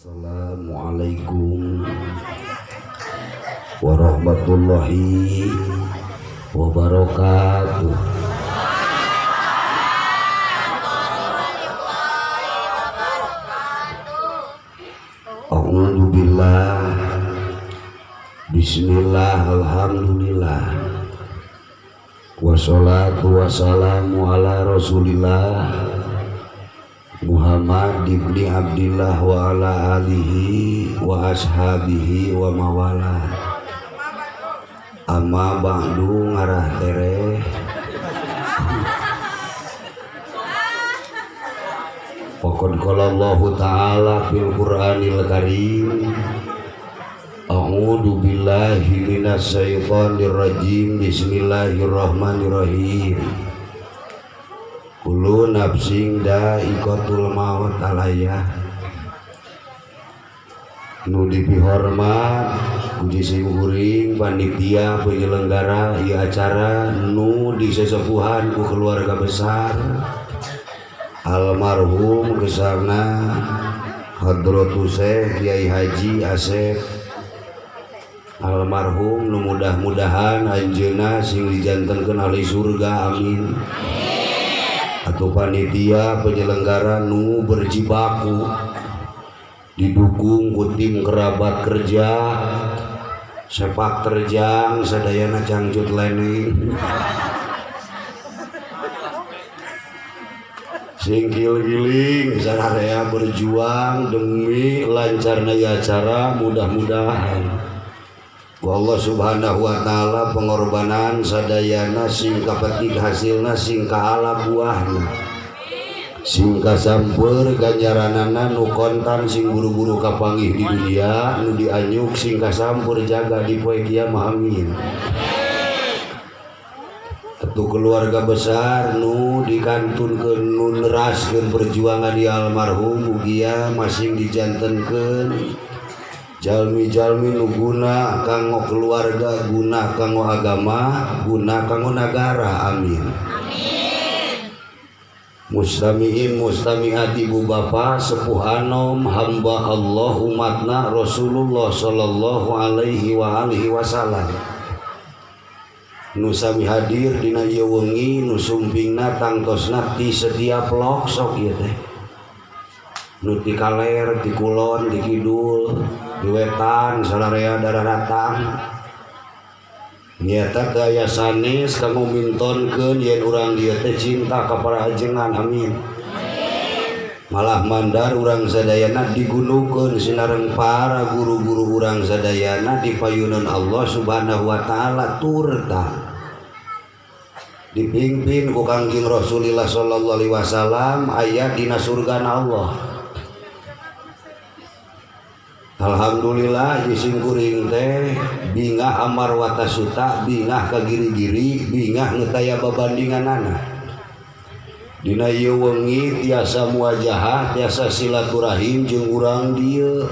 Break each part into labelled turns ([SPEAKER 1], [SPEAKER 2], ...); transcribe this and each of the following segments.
[SPEAKER 1] Assalamualaikum warahmatullahi wabarakatuh. A'udzu billah, bismillah, alhamdulillah, wassalatu wassalamu ala rasulillah Muhammad ibni Abdillah wa ala alihi wa ashabihi wa mawala. Amma ba'du, ngarah tereh faqad qala Allahu ta'ala fil Qur'anil Karim, a'udzu billahi minasyaitonir rajim, bismillahirrahmanirrahim. Kullu nafsin dha'iqatul maut alayah. Nu dipihormat puji simkuring panitia penyelenggara ieu acara nu disesepuhan ku keluarga besar almarhum kesana Hadratus Syekh Kiai Haji Asep almarhum, nu mudah-mudahan anjeunna sing dijantenkeun ahli surga, amin. Atau panitia penyelenggara nu berjibaku didukung ku tim kerabat kerja sepak terjang sadayana cangcut leneng singkil giling sararea berjuang demi lancarnya acara. Mudah-mudahan Allah subhanahu wa ta'ala pengorbanan sadayana sing kapetik hasilna, sing kaala buahna, sing kasamper ganjaranana nu kontan, sing buru-buru kapanggih di dunia nu dianyuk sing kasampur jaga di poe kiamah, amin. Atuh keluarga besar nu dikantunkeun nu neraskeun perjuangan di almarhum mugia masing dijantenkeun jalmi-jalmi nu guna kanggo keluarga, guna kanggo agama, guna kanggo nagara, amin. Mustami'in mustami'at, ibu bapak sepuh anom hamba Allah umatna Rasulullah sallallahu alaihi wa alihi wasallam nu sami hadir dina ieu wengi nu sumpingna tangtosna ti setiap loksok ieu teh, nu ti kaler, ti kulon, ti kidul, di wetan sararea daratang nyata teu aya sanes kanggo mintonkeun yen urang dieu teh cinta ka para ajengan, amin. Malah mandar urang sadayana digunukeun sinareng para guru-guru urang sadayana dipayunan Allah subhanahu wa ta'ala turta dipimpin ku Kangjeng Rasulillah sallallahu alaihi wasallam aya dina surgana Allah. Alhamdulillah jisim kuring teh bingah amar watasuta, bingah ka giri-giri, bingah nu taya babandinganana. Dina ieu wengi tiasa muajahah, tiasa silaturahim jeung urang dieu.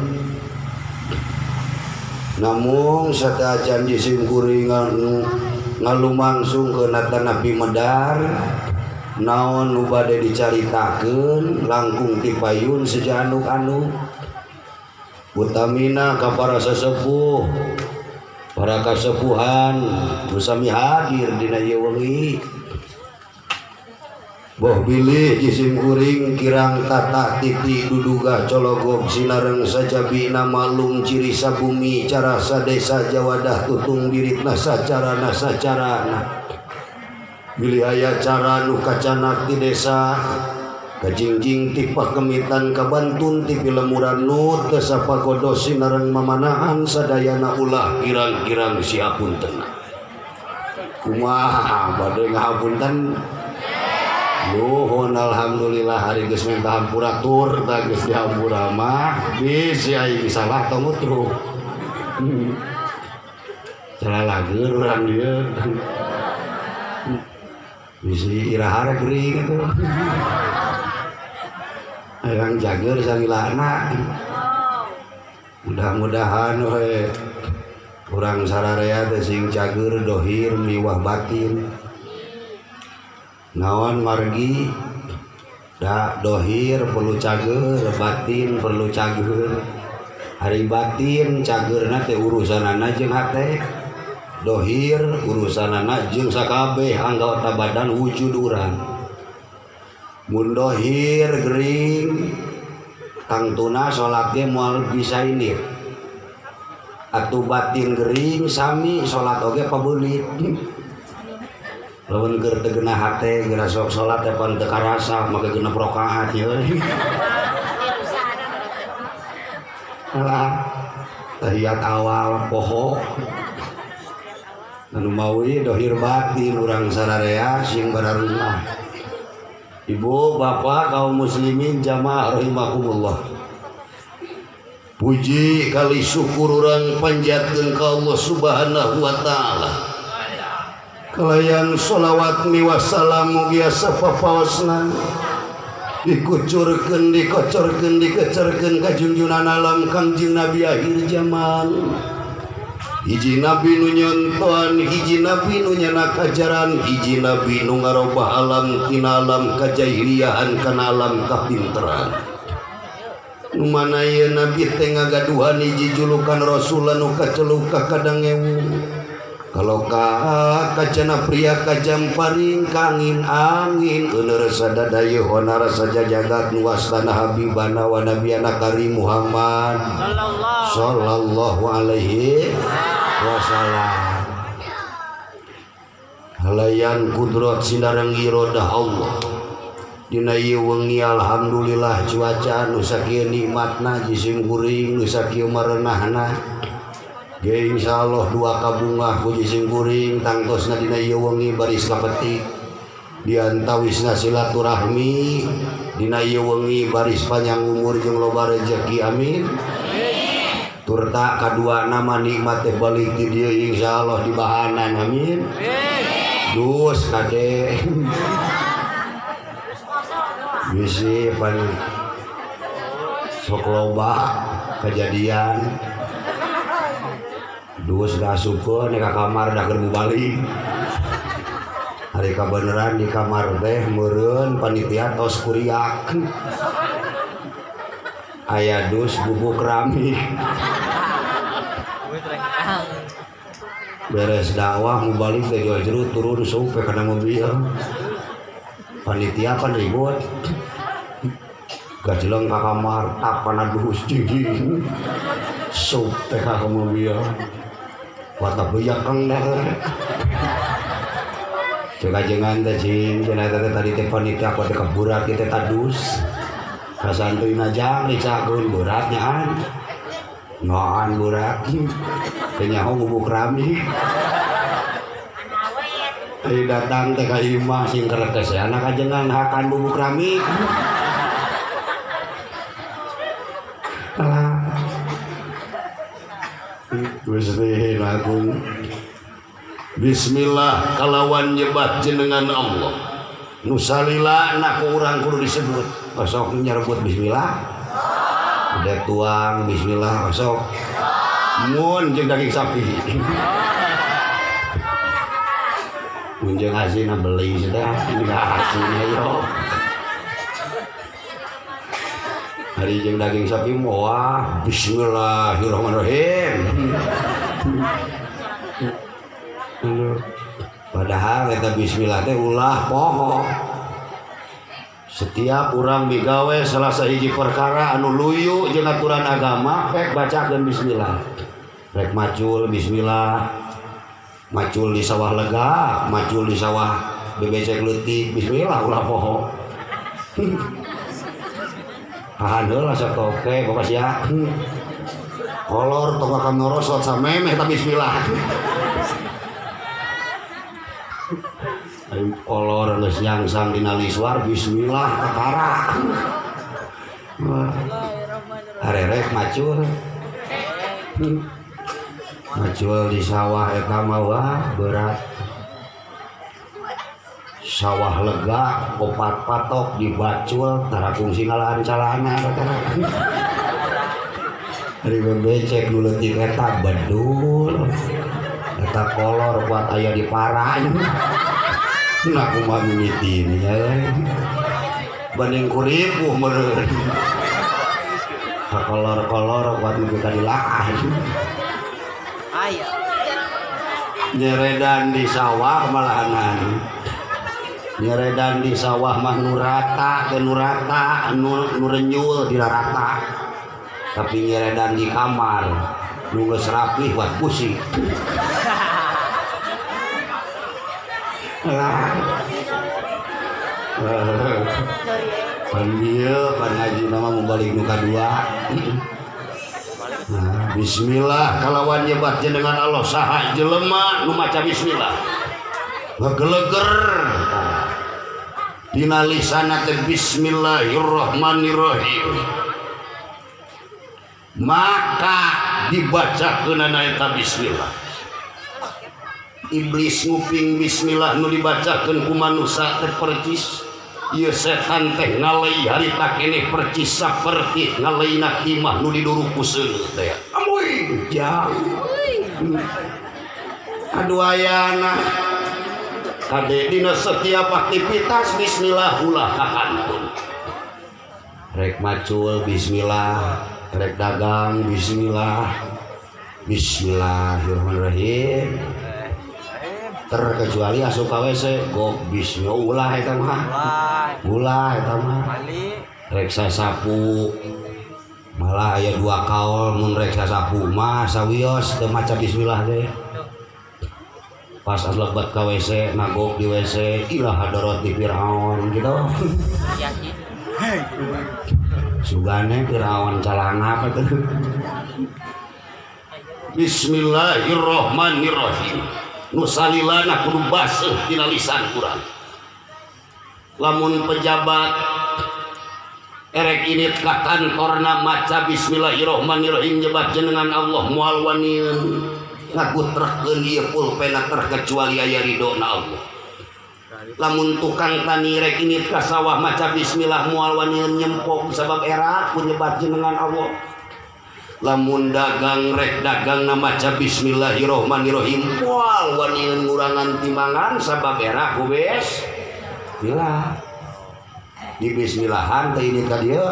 [SPEAKER 1] Namung sateuacan jisim kuring ngalumangsung ke Nabi Medar, naon nu bade dicaritakeun langkung ti payun seja anuk-anuk. Utamina ka para sesepuh, para kasepuhan nu sami hadir dina ieu wengi. Boh bilih jisim kuring kirang tata titi duduga cologog sinareng sajabina malung ciri sabumi carasa desa jawadah tutung diritna sacarana sacarana. Bilih aya cara nu kacanak ti desa kajingjing ti pakemitan kabantun ti pilemuran nu teu sapagodos sinareng mamanahan sadayana ulah kirang-kirang siapunten. Kumaha bade ngahapunten? Nuhun, alhamdulillah hari geus minta hampura tur tah geus dihampura mah bisi aing salah tong utruk. Salah lager urang dieu. Bisi iraha geuring atuh. Hayang jager sangilana. Mudah-mudahan we urang sararea teh sing cager dohir miwah batin. Naon margi Da dohir perlu cager, batin perlu cager. Hari batin cagerna teh urusanana jeung hate. Dohir urusanana jeung sakabeh anggota badan wujud urang. Mun dohir gering tangtuna salat ge moal bisa ini. Atuh batin gering sami salat oge pabeulit. Lamun keur teu genah hate geura sok salat teh pan teu karasa make genep rakaat ye. Alah tahiyat awal poho. Anu mawi dohir batin urang sararea sing bararumah. Ibu, bapak, kaum muslimin jamaah rahimakumullah. Puji kali syukur urang panjatkeun ka Allah Subhanahu wa taala. Kalayan sholawat miwasalam mugia sapapaosna dikucurkeun dikocorkeun dikecerkeun ka junjunan alam Kangjeng Nabi akhir zaman. Hiji nabi nu nyontohan, hiji nabi nu nyanak ajaran, hiji nabi nu ngarobah alam tina alam kajahiliahan kana alam kapinteran. Nu mana ieu nabi teh ngagaduhan hiji julukan rasul anu kaceluk ka kadang ewu. Kalau kacana pria kajam paring kangin angin euneur sadadayeuh honara sajajagat nuwastana habibana wa nabiyana karim Muhammad sallallahu alaihi wasallam. Halayan kudrat sinareng irodah Allah. Dina ieu wengi alhamdulillah cuaca nu sakieu nikmatna jisim kuring nu sakieu marenahna. Ge insyaallah dua kabungah ku jisim kuring tangtosna dina ieu wengi baris kapetik diantawisna silaturahmi dina ieu wengi baris panjang umur jeung loba rezeki amin. Turta kadua nama nikmat teh balik di dieu insyaallah dibahanan amin. Dus kade bisi pan sok loba kejadian. Dus dah syukur nih ka kamar dah keur balik. Hari kabeneran di kamar teh meureun panitia tos kuriak. Aya dus bubuk keramik. Beres dakwah mau balik teh jual jeruk turun supe kana mobil. Panitia kan ribut. Gajeleng ka kamar tap kana dus jiging. Sup teh ka mobil. Wata beyak kang dah. Cek ajengan teh cing, cenah teh tadi teh panitia kuat teh keburat kita tadus. Kasantuy najang dicakeun berat nyaan. Noan berat. Teh nyaho ngubuk rami. Ari datang teh ka imah sing kerekes anak ajengan hakan bubuk rami. Alah. Gusti Agung. Bismillah kalawan nyebat jenengan Allah. Nu salila na ku urang kudu disebut. Osok nyerebut bismillah. Udah tuang bismillah osok. Mun jeung daging sapi. Mun jeung asin beli sudah enggak asin ayo. Hari jeung daging sapi wah bismillahirrahmanirrahim. Padahal eta bismillah teh ulah poho. Setiap urang migawe salah sahiji perkara anu luyu jeung aturan agama rek bacakeun bismillah. Rek macul bismillah. Macul di sawah lega, macul di sawah bebecek leutik bismillah ulah poho. Tahan heula sok oke bapak sia. Kolor tong ka merosot samemeh ta bismillah. Ayo kolor geus nyangsang dina liswar bismillah kakara. Arerek macul. Macul di sawah eta mah wah berat. Sawah lega opat patok dibacul tara kungsi ngalahan calana dari bebecek nu leutik eta bedul eta kolor kuat aya di parah nah kumaha mimiti nya Banding ku ripuh meureun. Kakolor-kolor kuat nepi ka dilaah.
[SPEAKER 2] Aya.
[SPEAKER 1] Nyeredan di sawah malahanan. Nyeredan di sawah mah nu rata ke nu rata, nu renyul di rata. Tapi nyeredan di kamar nu geus rapih buat pusing. Pan ieu pan ngaji nama mubalik nu kadua. Nah, bismillah kalawan nyebat jenengan Allah saha jelema nu maca bismillah. Ngegeleger. Dina lisanna teh bismillahirrahmanirrahim. Maka dibacakeunana eta bismillah. Iblis nguping bismillah nu dibacakeun ku manusa teh percis. Ieu setan teh ngalei harita keneh percis saperti ngaleina timah nu diduruk ku seuneu teh. Amuy jauh. Aduh ayana. Kade dina setiap aktivitas bismillah ulah kakantun. Rek macul bismillah, rek dagang bismillah. Bismillahirrahmanirrahim. Terkecuali asup ka WC gok bismillah ulah eta mah. Ulah eta mah. Rek sasapu malah aya dua kaol mun rek sasapu mah sawios teu maca bismillah teh. Pas lebet ka WC nagok di WC ilah hadarot di Firaun gitu. Sugane Firaun calangap atuh. Bismillahirrahmanirrahim. Nu salilana kudu baseuh dina lisan urang. Lamun pejabat erek init ka kantorna maca bismillahirrahmanirrahim nyebat jenengan Allah moal waniun ngagutrekkeun ieu pulpena terkecuali aya ridona Allah. Lamun tukang tani rek init ka sawah maca bismillah moal waniun nyempok sabab era ku nyebat jenengan Allah. Lamun dagang rek dagang na maca bismillahirrahmanirrahim moal waniun ngurangan timbangan sabab era ku bismillah. Di bismillahan teh ini ka dieu.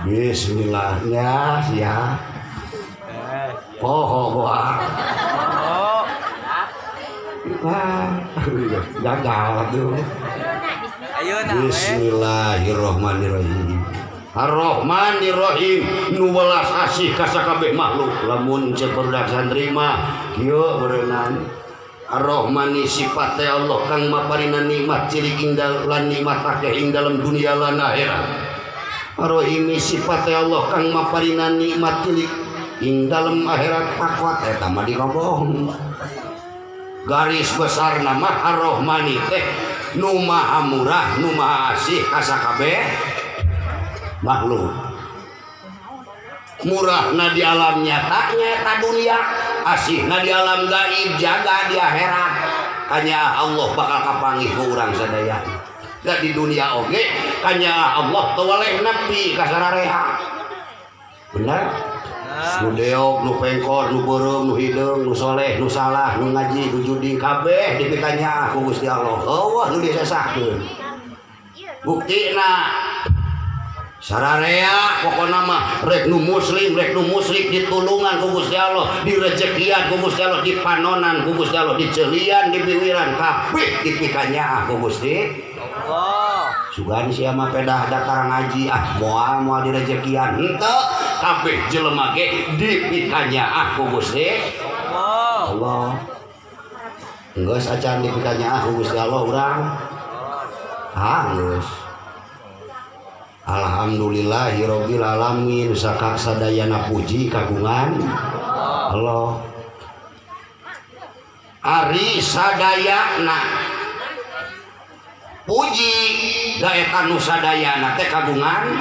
[SPEAKER 1] Bismillahnya sia. Poho boa. Wah, gagal tuh. Bismillahirrahmanirrahim. Ar-Rahmanirrahim nu welas asih ka sakabeh makhluk. Lamun cek barudak santri mah kieu berenang. Ar-Rahmani sifat teh Allah kang maparina nikmat cilik ing lan nikmat akeh ing dalem dunia lan akhirat. Ar-Rahimi sifat teh Allah kang maparina nikmat cilik ing dalem akhirat pakwat eta mah dirobong. Garis besar nama Ar-Rahmani teh nu maha murah nu maha asih ka sakabeh makhluk. Murahna di alam nyata nyata dunia, asihna di alam gaib jaga di akhirat. Kanya Allah bakal kapanggih ku urang sadaya. Da di dunia oge kanya Allah teu waleh nepi ka sarareha. Bener? Nu deok, nu pengkor, nu beureum, nu hideung, nu soleh, nu salah, nu ngaji, nu judi kabeh dipikanya ku Gusti Allah. Eueuh nu disesakeun. Buktina sararea pokona mah rek nu muslim rek nu musyrik ditulungan ku Gusti Allah, direjekian ku Gusti Allah, dipanonan ku Gusti Allah, dicelian, dibiwiran kabeh dipikanyaah ku Gusti
[SPEAKER 2] Allah.
[SPEAKER 1] Sugan sia mah pedah datar ngaji ah moal moal direjekian henteu kabeh jelema ge dipikanyaah ku Gusti
[SPEAKER 2] Allah.
[SPEAKER 1] Allah. Geus acan dipikanyaah ku Gusti Allah urang. Ah geus. Alhamdulillahirabbil alamin sakak sadayana puji kagungan Allah. Ari sadayana puji da eta nu sadayana teh kagungan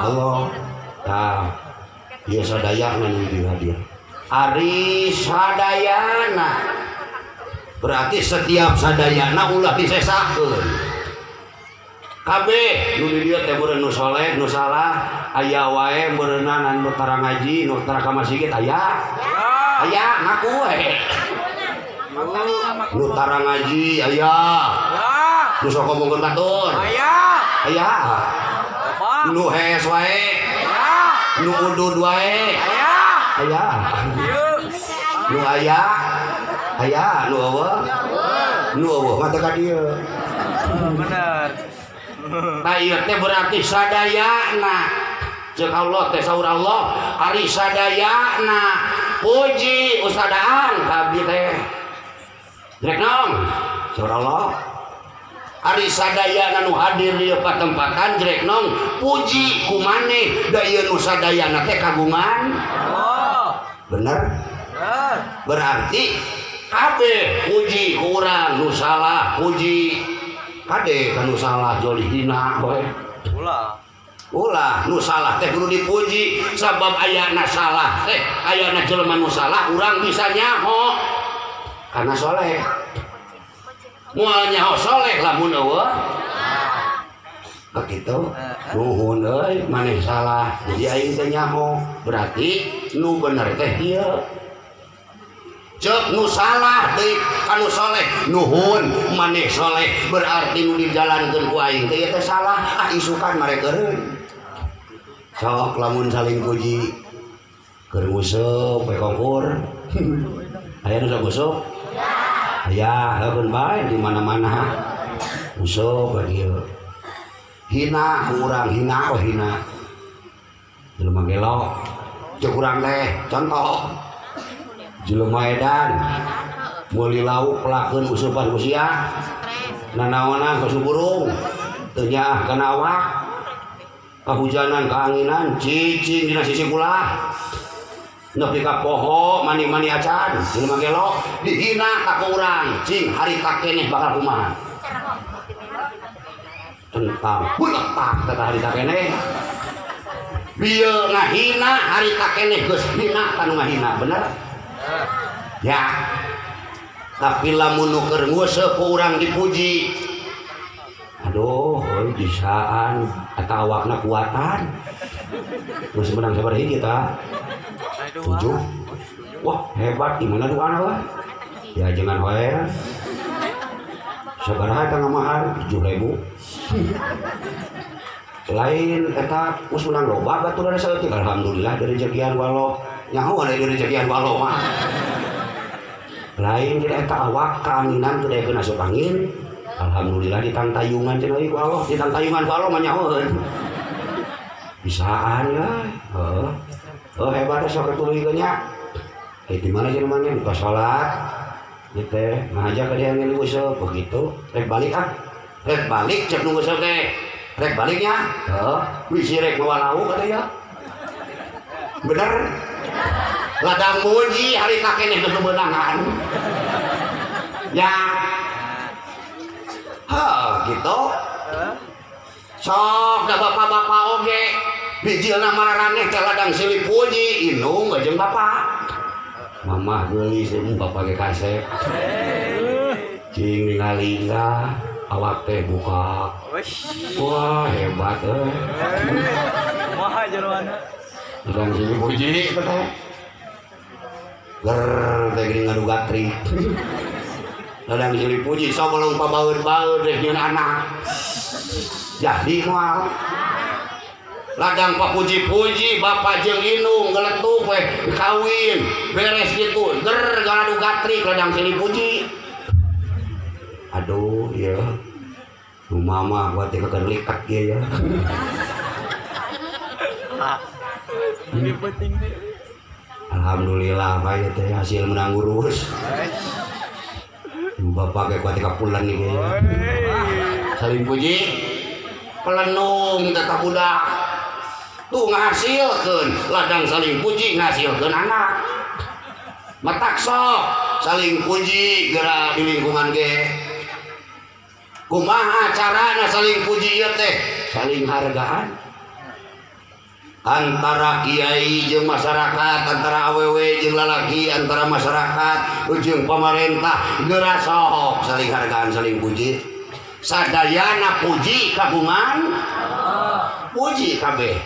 [SPEAKER 1] Allah. Tah ieu sadayana nu dihadir. Ari sadayana berarti setiap sadayana ulah disesakeun. Kabeh nu di dieu teh meureun nu soleh nu salah aya wae meureunna nu tara ngaji nu tara ka masjid aya. Aya ngaku we. Nu tara ngaji aya. Nu sok ngomongkeun batur.
[SPEAKER 2] Aya.
[SPEAKER 1] Aya. Nu hees wae. Nu udud wae. Aya. Nu aya. Aya nu eueuh. Nu eueuh mah teh ka dieu.
[SPEAKER 2] Bener.
[SPEAKER 1] Nah ieu teh berarti sadayana. Ceuk Allah teh saur Allah ari sadayana puji usadaan ka abdi teh. Rek naon? Saur Allah. Ari sadayana nu hadir di patempatan jrek nong puji ku maneh da ieu nu sadayana teh kagungan
[SPEAKER 2] Allah.
[SPEAKER 1] Bener?
[SPEAKER 2] Bener.
[SPEAKER 1] Berarti kabeh puji ku urang nu salah puji. Kade ka nu salah jol dihina we.
[SPEAKER 2] Ulah.
[SPEAKER 1] Ulah nu salah teh kudu dipuji sabab ayana salah teh ayana jelema nu salah urang bisa nyaho karena soleh. Moal nyaho soleh lamun eueuh. Begitu. Nuhun euy maneh salah jadi aing teh nyaho berarti nu bener teh ieu. Ceuk nu salah deui ka nu soleh nuhun maneh soleh berarti nu dijalankeun ku aing teh ieu teh salah ah isukan marek eureun. Sok lamun saling puji keur nguseup we kongkur. Aya nu sok nguseup? Aya, heukeun bae di mana-mana. Nguseup we kieu. Hina ku urang hina oh hina. Jelema gelo. Ceuk urang teh contoh. Jelema edan meuli lauk pelakeun usupan ku sia. Nanaonan ka burung. Teu nyaah kana awak. Kahujanan kaanginan cicing dina sisi kula. Nepi ka poho mani-mani acan jelema gelo dihina ka ku urang cing harita keneh bakal kumaha. Tentang buletak teh harita keneh. Bieu ngahina harita keneh geus hina ka nu ngahina bener? Ya. Tapi lamun nu keur nguseup ku urang dipuji. Aduh, euy bisaan eta awakna kuatan. Geus menang sabaraha hiji tah? 7. Wah, hebat di mana duana lah. Ya jangan wae. Sabaraha eta ngamahar? 7.000. Lain eta geus menang loba baturan saeutik. Alhamdulillah dari rezekian walo. Nyaho ada dari rezekian walo mah. Lain jadi eta awak kaanginan teu daekeun asup angin. Alhamdulillah ditangtayungan cenah ku Allah, ditangtayungan ku Allah mah nyahoeun. Bisaan lah. Heuh. Oh hebat sok ketuluykeun nya. Di mana cenah maneh buka salat. Ieu teh ngajak ka dia ngeuli useup begitu. Rek balik ah. Rek balik cek nu useup teh. Rek baliknya. Heuh, bisi rek mawa lauk kata ya. Bener? Ladang puji harita keneh geus beunangan. Ya. Heuh, gitu. Sok da bapak-bapak oge bijilna mararaneh teh ladang silih puji indung jeung bapak. Mamah geulis jeung bapak ge kasep. Cing ningali lah awak teh buka. Wah, hebat euy.
[SPEAKER 2] Kumaha jeroana?
[SPEAKER 1] Ladang silih puji teh. Ger teh geuning ngadu gatrik. Ladang silih puji sok melong pabaeun-baeun rek nyieun anak. Jadi moal. Ladang papuji-puji bapak jeung indung geletuk we kawin beres kitu ger galadu gatrik ladang silih puji. Aduh ieu. Nu mama kuat teh keur likat ieu ya.
[SPEAKER 2] Ini penting teh.
[SPEAKER 1] Alhamdulillah bae teh hasil menang ngurus. Bapak kayak kuat kapulan nih kayaknya. Saling puji pelenung tetap budak tuh ngahasilkeun ladang saling puji ngahasilkeun anak. Matak sok saling puji geura di lingkungan ge. Kumaha carana saling puji ieu teh? Saling hargaan. Antara kiai jeung masyarakat, antara awewe jeung lalaki, antara masyarakat jeung pemerintah geura sok saling hargaan saling puji. Sadayana puji kagungan puji kabeh.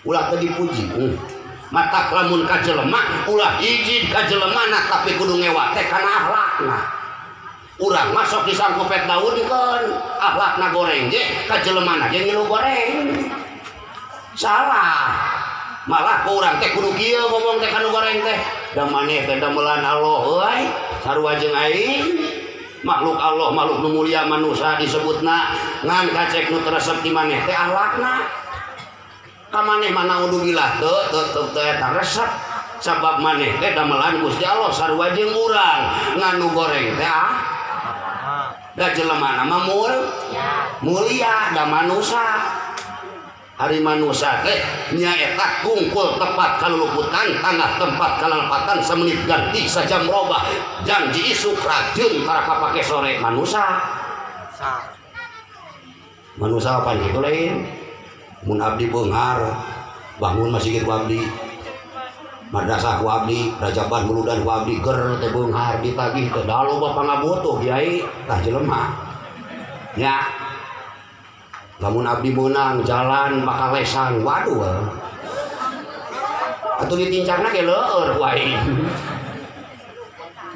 [SPEAKER 1] Ulah teu dipuji. Matak lamun ka jelema ulah hiji ka jelemana tapi kudu ngewa teh kana akhlakna. Urang masuk di sangkupet daunkeun akhlakna goreng ge ka jelemana ge ngilu goreng. Salah. Malah ku urang teh kudu kieu ngomong teh kanu goreng teh. Da maneh teh damelan Allah euy, sarua jeung aing. Makhluk Allah, makhluk nu mulia manusia disebutna ngan kacek nu teu resep di maneh teh akhlakna. Ka maneh mah naudzubillah teu teu teu eta resep. Sabab maneh teh damelan Gusti Allah sarua jeung urang. Ngan nu goreng teh ah da jelema mah mulia da manusa. Hari manusa teh nyaeta tungkul tepat kaluluputan tanah tempat kalalepatan semenit ganti sajam robah janji isuk rajin tara kapake sore manusa. Manusa apa kitu lain mun abdi beunghar bangun masjid ku abdi madrasah ku abdi rajaban muludan ku abdi ger teh beunghar ditagih teh da loba pangabutuh kiai tah jelema nya. Lamun abdi meunang jalan bakal lesan waduh atuh ditincangna ge leueur ku aing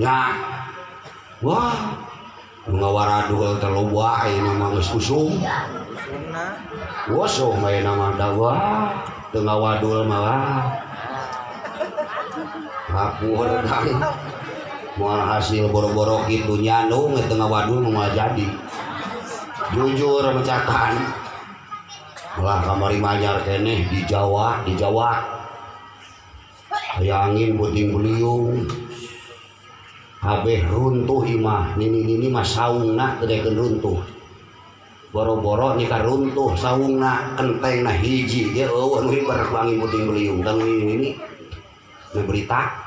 [SPEAKER 1] nya. Wah nu ngawaradul teh loba ayeuna mah geus usum usum ayeuna mah da wah teu ngawadul mah wah ngapuh dang moal hasil boro-boro kitu nyandung teu ngawadul moal jadi. Jujur mencakan malah kamari manyar keneh di Jawa, di Jawa aya angin puting beliung kabeh runtuh imah nini-nini mah saungna teu dekeun runtuh boro-boro nikah runtuh saungna kentengna hiji ge eueuh nu hiber ku angin puting beliung dan nini-nini nu berita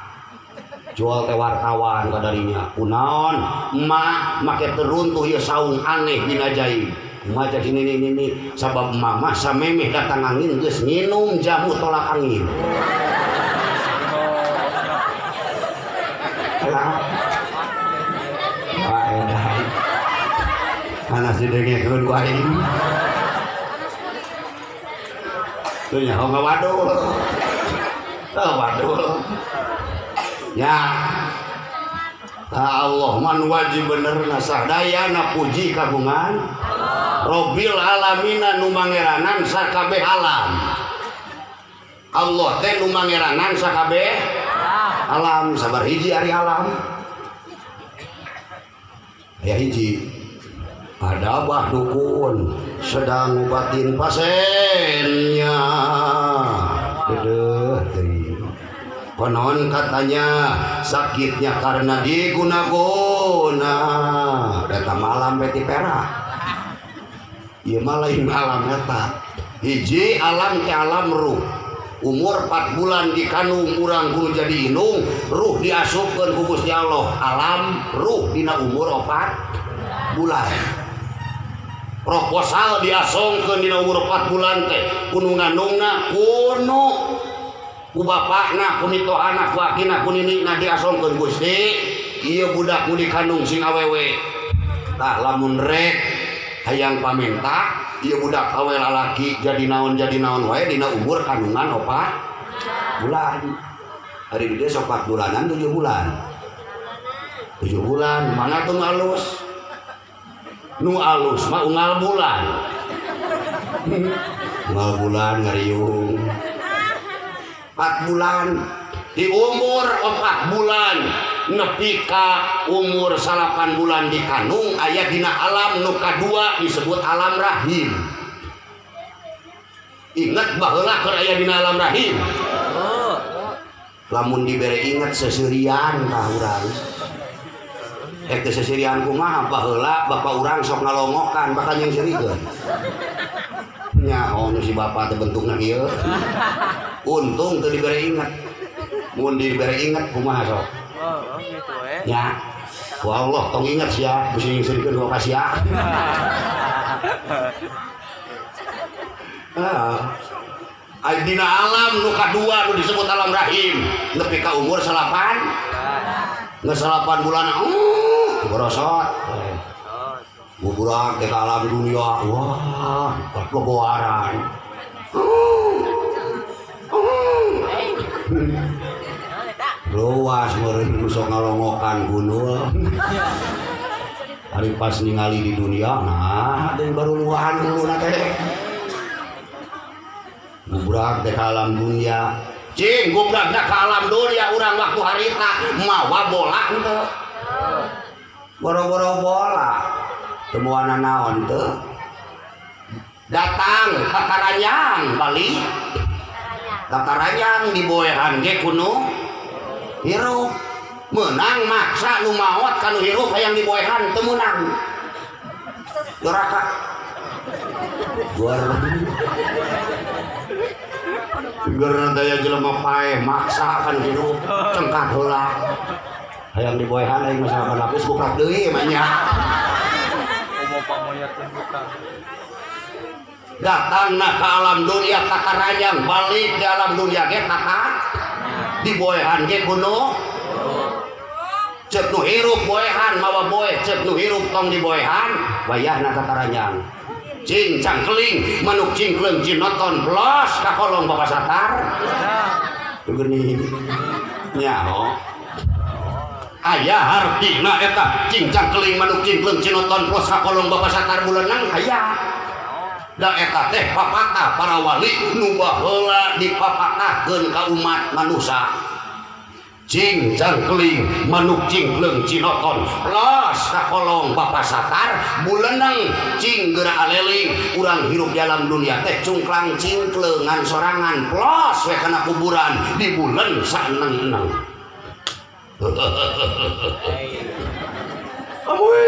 [SPEAKER 1] jual teh wartawan kadarinya kunaon emak make teruntuh ieu saung aneh binajaib kumaha cek nini nini sabab mama samemeh datang angin geus nginum jamu tolak angin. Wah edan panas didengekeun ku aing teu nyaho ngawadul teu wadul ya. Allah man wajib bener nasadayana puji kagungan Robbil alamina nu mangeranan sakabeh alam. Allah teh nu mangeranan sakabeh alam. Sabar hiji ari alam aya hiji ada bah dukun sedang ngubatin pasiennya. Dedeuh teuing. Konon katanya sakitnya karena diguna-guna. Eta malam beti perak. Ieu mah lain alam eta. Hiji alam teh alam ruh. Umur 4 bulan dikandung urang kudu jadi indung, ruh diasupkeun ku Gusti Allah. Alam ruh dina umur 4 bulan. Proposal diasongkeun dina umur 4 bulan teh kudu ngandungna kuno ku bapakna, ku mitohana, ku akina, ku ninina diasongkeun Gusti. Ieu budak nu dikandung sing awewe. Tah lamun rek hayang pamenta, ieu budak awe lalaki jadi naon wae dina umur kandungan 4 bulan. Hari di desa 4 bulanan 7 bulan. 7 bulan mana tuh alus? Nu alus mah unggal bulan. Unggal bulan ngariung. 4 bulan di umur 4 bulan nepi ka umur 8 bulan dikandung aya dina alam nu kadua disebut alam rahim. Ingat baheula keur aya dina alam rahim. Lamun dibere inget seserian tah urang. Teh seserian kumaha baheula bapak urang sok ngalongokan bakal nyengserikeun. Nyaho nu si bapak teh bentukna kieu. Untung teu dibere inget. Mun dibere inget kumaha sok?
[SPEAKER 2] Oh, gitu we.
[SPEAKER 1] Ya. Ku Allah tong inget sia, bisi nyengserikeun ku ka sia. Ah. Dina alam nu kadua nu disebut alam rahim nepi ka umur 8. Geus 8 bulan borosot. Buburak ke alam dunia, wah, keboaran. Luas meureun nu sok ngalongokan gunul. Ari pas ningali di dunia nah deui baru luahan dulu na teh. Gubrak teh ka alam dunia. Cing gubrakna ka alam dunia urang waktu harita mawa bola henteu. Boro-boro bola. Temuana naon teu? Datang ka Karanyang balik. Ka Karanyang diboehan ge kuno hirup. Menang maksa nu maot ka nu hirup hayang diboehan teu meunang. Doraka. Ger daya jelema paeh maksa kan hirup cengkat heula. Hayang diboehan aing mah salapan lapis guprak deui mah nya. Datangna ka alam dunia ka Karanyang balik di alam dunia ge tata diboehan ge kuno. Cek nu hirup boehan mawa boeh, cek nu hirup tong diboehan wayahna ka Karanyang. Cing cangkeling manuk cingkleung cinoton plos ka kolong Bapak Satar. Geuning nyaho. Aya hartina eta cing cangkeling manuk cingkleung cinoton plos ka kolong Bapak Satar bulenang aya. Da eta teh papatah para wali nu baheula dipapatahkeun ka umat manusia. Cing cangkeling manuk cingkleung cinoton plos ka kolong Bapak Satar buleneng cing geura aleling urang hirup di alam dunia teh cungklang cingkleungan sorangan plos we kana kuburan di bulen saeneng-eneng. Amuy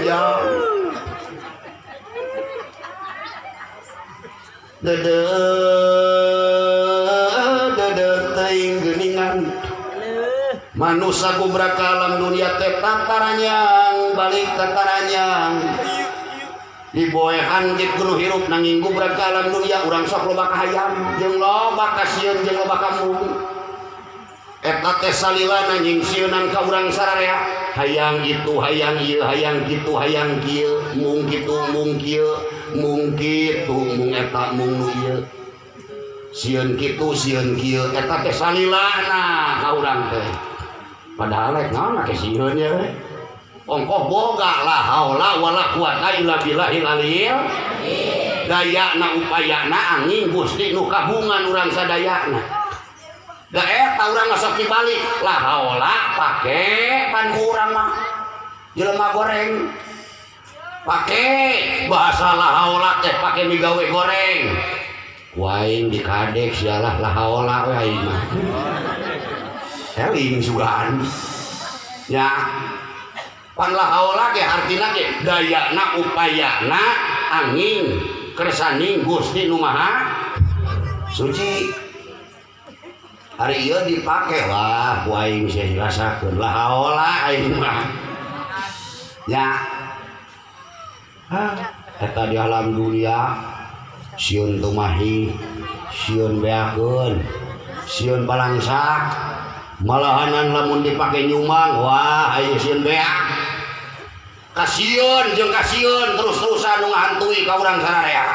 [SPEAKER 1] ya. Dede dede teuing geuningan. Manusia gubrak ka alam dunia teh tataranyang balik tataranyang. Diboehan ge kudu hirup nanging gubrak ka alam dunia urang sok loba kahayam jeung loba kasieun jeung loba kampung. Eta teh salilana nyingsieunan ka urang sararea. Hayang itu hayang ieu hayang kitu hayang kieu mung kitu mung kieu mung kitu mung eta mung nu ieu. Sieun kitu sieun kieu eta teh salilana ka urang teh. Padahal rek naon make sieun ye we. Ongkoh boga la haula wala quwata illa billahil aliyil. Dayana upayana angin Gusti nu kabungan urang sadayana. Da eta urang sok dibalik la haula pake pan urang mah jelema goreng. Pake bahasa la haula teh pake migawe goreng. Ku aing dikadek sialah la haula we aing mah. Eling sugan. Ya. Pan la haula ge artina ge dayana upayana angin kersaning Gusti nu Maha Suci. Hari ieu dipake wah ku aing sih rasakeun la haula aing mah. Ya. Hah, eta di alam dunia sieun tumahi, sieun beakeun, sieun balangsak. Malahanan lamun dipake nyumang wah aing sieun beak. Kasieun jeung kasieun terus-terusan nu ngahantui ka urang sararea.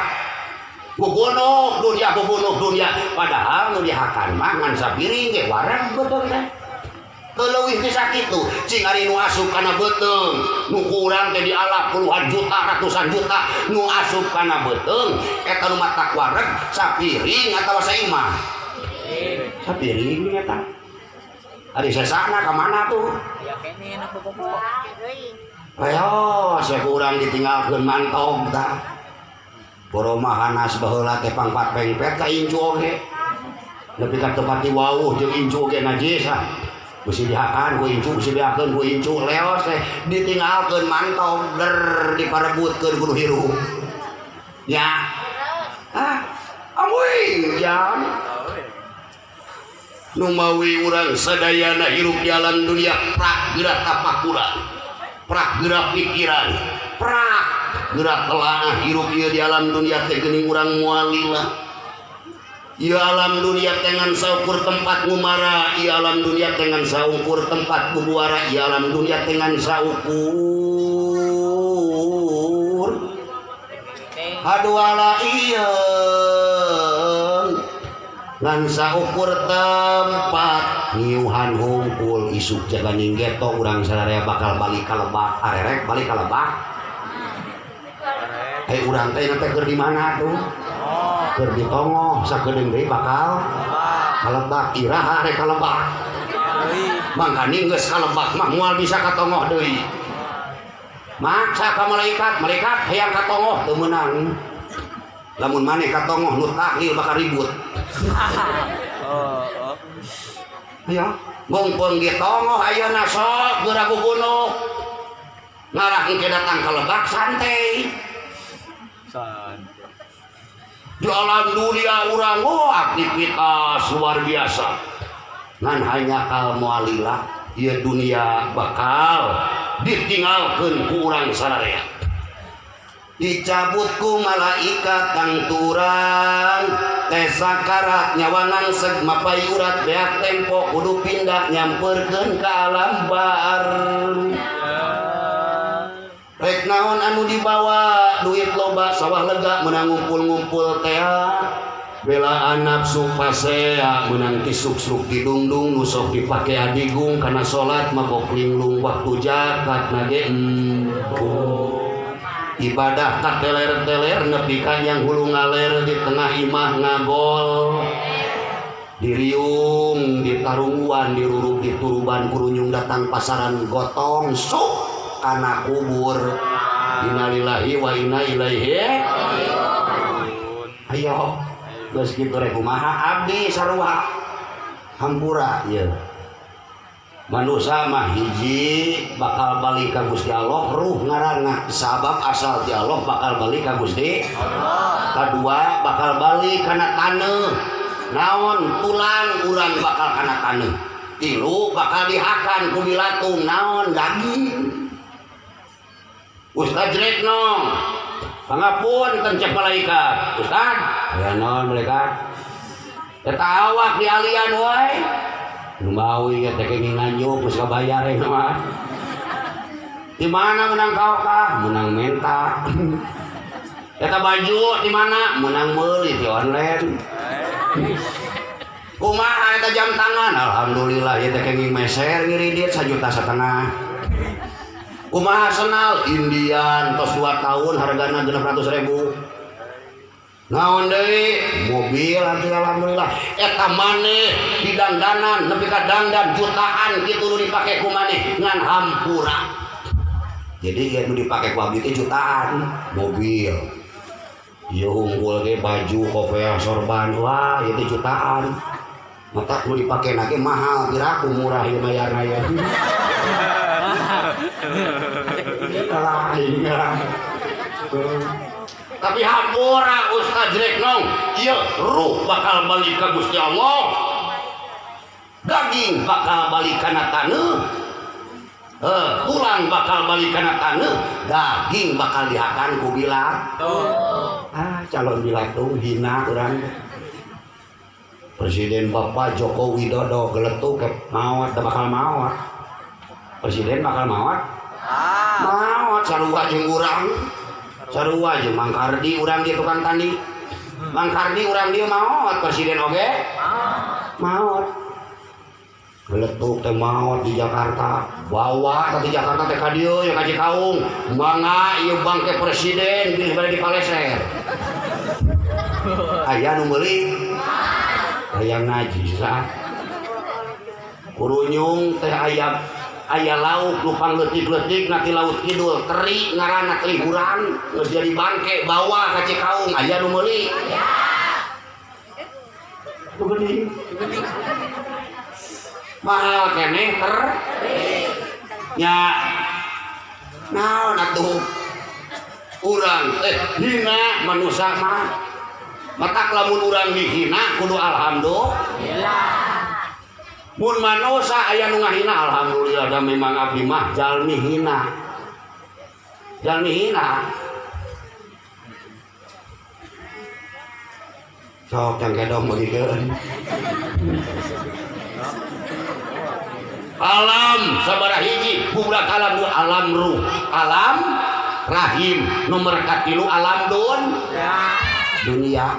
[SPEAKER 1] Bubunuh dunia, bubunuh dunia. Padahal nu dihakan mah ngan sapiring ge wareg beuteung teh. Teu leuwih ti sakitu, cing ari nu asup kana beuteung, nu ku urang teh dialap puluhan juta, ratusan juta, nu asup kana beuteung eta nu matak wareg sapiring atawa saimah. Sapiring eta. Ari sesana ka mana tuh?
[SPEAKER 2] Aya keneh na bobo.
[SPEAKER 1] Ayo, saya kurang ditinggalkeun mantog tah. Boromahanas baheula teh pangpat pengpet ka incu oge. Nepi ka teu pati wauh jeung incu oge najis ah. Bisi dihakan ku incu, bisi dihakeun ku incu leos teh ditinggalkeun mantog der diparebutkeun kudu hirup. Ya. Ah, amuy jam. Numawi urang sadayana hirup di alam dunia prak geura tapakuran, prak geura pikiran, prak geura telaah hirup ieu di alam dunia teh geuning urang moal lila. Ieu alam dunia teh ngan saukur tempat ngumara, ieu alam dunia teh ngan saukur tempat bubuara, ieu alam dunia teh ngan saukur haduala ieu. Ngan saukur tempat ngiuhan hungkul isuk jaga ninggeto urang sararea bakal balik ka lebak arerek balik ka lebak. Eh urang teh teh keur di mana tuh? Keur di tongoh sakedeung deui bakal ka lebak iraha rek ka lebak. Mangkaning geus ka lebak mah moal bisa ka tongoh deui. Maksa ka malaikat, malaikat hayang ka tongoh teu meunang. Lamun maneh ka tongoh nu tahlil bakal ribut. Ya, gongpong di tongoh ayeuna sok geura gugunuk. Ngarah engke datang ka lebak santai. Di alam dunia urang oh aktivitas luar biasa. Ngan hanya kal mualila ieu dunia bakal ditinggalkeun ku urang sararea. Dicabut ku malaikat tangturang teh sakarat nyawa ngangseg mapay urat beak tempo kudu pindah nyamperkeun ka alam bar. Rek naon anu dibawa duit loba sawah lega menang ngumpul-ngumpul tea belaan nafsu pasea menang tisuk-suk didungdung nusok dipake adigung kana salat mabok linglung waktu zakat nage embung ibadah tak teler-teler nepi ka yang hulu ngaler di tengah imah ngagol diriung ditarungguan diruruk dituruban kurunyung datang pasaran gotong sok kana kubur. Innalillahi wa inna ilaihi rajiun. Ayo geus kitu rek kumaha abdi sarua hampura ieu. Manusa mah hiji bakal balik ka Gusti Allah ruh ngaranna sabab asal ti Allah bakal balik ka Gusti Allah. Kadua bakal balik kana taneuh. Naon tulang urang bakal kana taneuh. Tilu bakal dihakan ku bilatung naon daging. Ustaz Retno, pangapunten cek malaikat. Ustaz, ya naon malaikat? Eta awak di alian wae. Nu mawi teh kenging nganjuk geus kabayar eta mah. Di mana menang kaokah? Menang menta. Eta baju di mana? Menang meuli di online. Kumaha eta jam tangan? Alhamdulillah ieu teh kenging meser ngiridit 1,5 juta. Kumaha senal Indian tos 2 tahun hargana 600.000. Naon deui mobil atuh alhamdulillah eta maneh di dangdanan nepi ka dangdan jutaan kitu nu dipake ku maneh ngan hampura. Jadi ieu nu dipake ku abdi teh jutaan mobil. Ieu unggul ge baju kopiah sorban wah ieu teh jutaan. Mata nu dipake na ge mahal piraku murah ieu mayarna ieu. Tapi hampura Ustaz Reknong ieu ruh bakal balik ka Gusti Allah, daging bakal balik kana taneuh, tulang bakal balik kana taneuh, daging bakal dihakan ku bilatung. Ah calon bilatung hina urang. Presiden Bapak Joko Widodo geletuk maot bakal maot. Presiden bakal maot. Maot sarua jeung urang. Sarua jeung Mang Kardi urang dia tukang tani. Mang Kardi urang dia maot, presiden oge maot. Geletuk teh maot di Jakarta. Bawa ka di Jakarta teh ka dieu ya ka Cikaung. Mangga ieu bangke presiden geus bade dipaleser. Aya nu meuli. Hayang najis ah. Kurunyung teh aya aya lauk nu pangleutik-leutik na ti laut kidul teri ngaranna teri hurang geus jadi bangke bawa ka Cikaung aya nu meuli. Aya. Nu geuning. Mahal keneh ter. Nya naon atuh urang teh hina manusa mah. Matak lamun urang dihina kudu alhamdulillah. Mun manusa aya nu ngahina alhamdulillah da memang abdi mah jalmi hina. Jalmi hina. Sok yang kedong bagikeun. Alam sabaraha hiji budak alam dua alam ruh, alam rahim, nomor katilu alam dun. Dunia.